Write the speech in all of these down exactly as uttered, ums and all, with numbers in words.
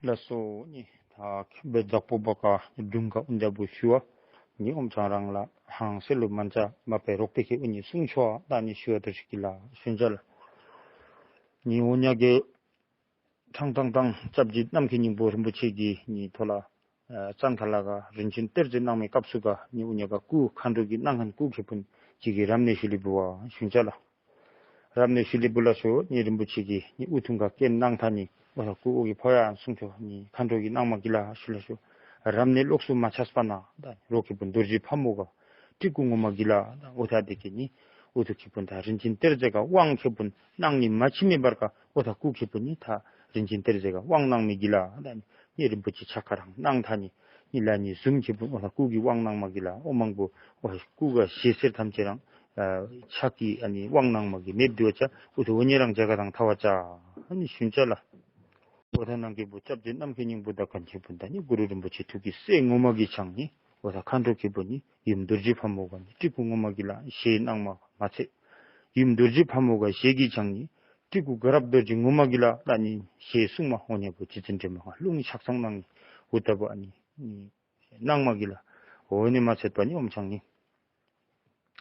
ལགས་སོ། ནི་ད་ཁེ་བེ་བདག་པོ་བ་ཀ་སྒྲུང་ག་འུན་ད་བུ་ཞུ་བ། ནི་ཨོམ་ཚང་རང་ལ་ཧང་སེ་ལུ་མན་ཙ་མ་པའི་རོག་པའི་ཁེ་འུ་ནི་གསུང་ཆོ་བ་ད་ནི་ཞུ་བ་དོ་ཞིག་གི་ལ་ཤུན་ཅ་ལ། ནི་འུ་ཉག་གི་ཐང་ཐང་ཐང་སྐྱབས་རྗེ་རྣམ་མཁྱེན་སྙིང་པོ་རིན་པོ་ཆེ་གི་ནི་ཐོ་ལ་ཙན་ཁ་ལ་ག་རིན་ཆེན་གཏེར་མཛོད་གནང་མའི་སྐབས་སུ་ག་ནི་འུ་ཉག་ག་སྐུ་མཁའ་འགྲོ་གི་གནང་མཁན་སྐུ་ཁེ་པུན་ཅིག་གི་རབ་གནས་ཞུ་ལི་བུ་བ་ཤུན་ཅ་ལ། རབ་གནས་ཞུ་ལི་བུ་ལ་ཤོ་ནི་རིན་པོ་ཆེ་གི་ནི་ཨུ་ཐུང་ག་སྐད་གནང་ཐ་ནི་འོ་ད་སྐུ་འོ་གི་ཕོ་ཡ་སུང་ཆོ་ནི་མཁའ་འགྲོ་གི་གནང་མ་གི་ལ་ཤུ་ལ་ཤོ། རབ་གནས་ལོགས་སུ་མ་ཆགས་པ་ན་ད་རོ་ཁེ་པུན་རྡོ་རྗེ་ཕ་མོ་ག་སྤྲི་སྐུ་ངོ་མ་གི་ལ་ད་འོ་ད་དེ་གི་ནི་ཨུ་ཐུ་ཁེ་པུན་ད་རིན་ཆེན་གཏེར་མཛོད་ག་དབང་ཁེ་པུན་གནང་ནི་མ་ཕྱི་མི་བར་ག་འོ་ད་སྐུ་ཁེ་པུན་ནི་ད་རིན་ཆེན་གཏེར་མཛོད་ག་དབང་གནང་མི་གི་ལ་ད་ནི་རིན་པོ་ཆེ་ཆ་ཁ་རང་གནང་ཐ་ནི་ནི་ལ་ནི་ཟུམ་ཁེ་པུན་འོ་ད་སྐུ་གི་དབང་གནང་མ་གི་ལ་ཨོ་མང་པོ་འོ་ད་སྐུ་ག་ཞེ་སེར་ཐམས་ཅད་རང་ཆག་གི་ཨ་ནི་དབང་གནང་མ་གི་མེད་དུ་བ་ཅག་འུ་ཐུ་འོ་ཉེ་རང་ཇ་ག་དང་ཐ་བ་ཅག་ཨ་ནི་ཤུན་ཅ་ལ། འོ་ད་ནང་གི་བུ་སྐྱབས་རྗེ་རྣམ་མཁྱེན་སྙིང་པོ་ད་གན་ཁེ་པུན་ད་ནི་གུ་རུ་རིན་པོ་ཆེ་ཐུགས་ཀྱི་སྲས་ངོ་མ་གི་ཆང་ནི་འོ་ད་མཁའ་འགྲོ་ཁེ་པུན་ནི་ཡུམ་རྡོ་རྗེ་ཕ་མོ་ག་ནི་སྤྲི་སྐུ་ངོ་མ་གི་ལ་ཞེས་གནང་མ་མ་ཚད། ཡུམ་རྡོ་རྗེ་ཕ་མོ་ག་ཞེས་གི་ཆང་ནི་སྤྲི་སྐུ་དགའ་རབ་རྡོ་རྗེ་ངོ་མ་གི་ལ་ད་ནི་ཞེས་གསུང་མ་འོ་ཉེ་བུ་རྗེ་བཙུན་སྒྲོལ་མ་ག་རླུང་ཆགས་སང་གནང་ནི་འུ་ད་བུ་ཨ་ནི་གནང་མ་གི་ལ་འོ་ནི་མ་ཚད་པ་ནི་ཨོམ་ཆང་ནི།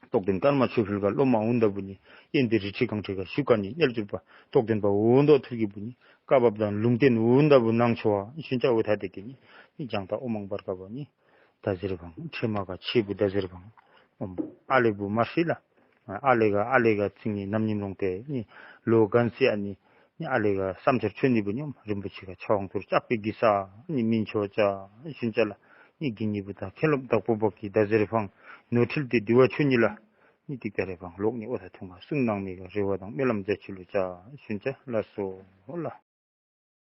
རྟོགས་ལྡན་ཀརྨ་ཆོས་འཕེལ་ག་སློབ་མ་འུན་ད་བུ་ནི་དབྱེན་ཏེ་རི་ཁྲི་གང་ཁྲི་ག་ཞུ་ཀ་ནི་རྣལ་འབྱོར་པ་རྟོགས་ལྡན་པ་འུན་དོ་ཐུར་གི་བུ་ནི་བཀའ་བབས་དང་ལུང་བསྟན་འུན་ད་བུ་གནང་ཆོ་བ་ཤུན་ཅ་འུ་ཐ་དེ་གི་ནི་ནི་ལྗང་ཐ་ཨོ་མང་བར་ག་བ་ནི་ད་ཟེར་བང་ཁྲེ་མ་ག་ཆེ་བུ་ད་ཟེར་བང་ཨོམ་ཨ་ལེ་བུ་མ་ཧྲི་ལ་ཨ་ལེ་ག་ཨ་ལེ་ག་ཚིང་ནི་ནམ་ཉིན་རོང་ཏེ་ནི་ལོ་གན་སི་ཨ་ནི། ནི་ཨ་ལེ་ག་བསམ་འཆར་ཆོས་ནི་བུ་ཉོམ་རིན་པོ་ཆེ་ག་ཆ་ཝང་ཐུར་ལྕགས་པའི་གི་ས་ནི་མིན་ཆོ་ཅག་ཤུན་ཅ་ལ། ནི་གི་ནི་བུ་དང་མཁན་སློབ་བདག་པོ་བོ་གི་ད་ཟེར་ཕང་ནོར་འཁྲུལ་ཏེ་དི་བ་ཆོས་ཉི་ལ། ནི་ཏིག་ཏ་རེ་ཕང་ལོག་ནི་ཨོ་ད་ཐུང་ང་གསུང་གནང་མི་ག་རེ་བ་དང་སྨོན་ལམ་མཛད་ཆུ་ལུ་ཅག་ཤུན་ཅ་ལ་སོ་ལ།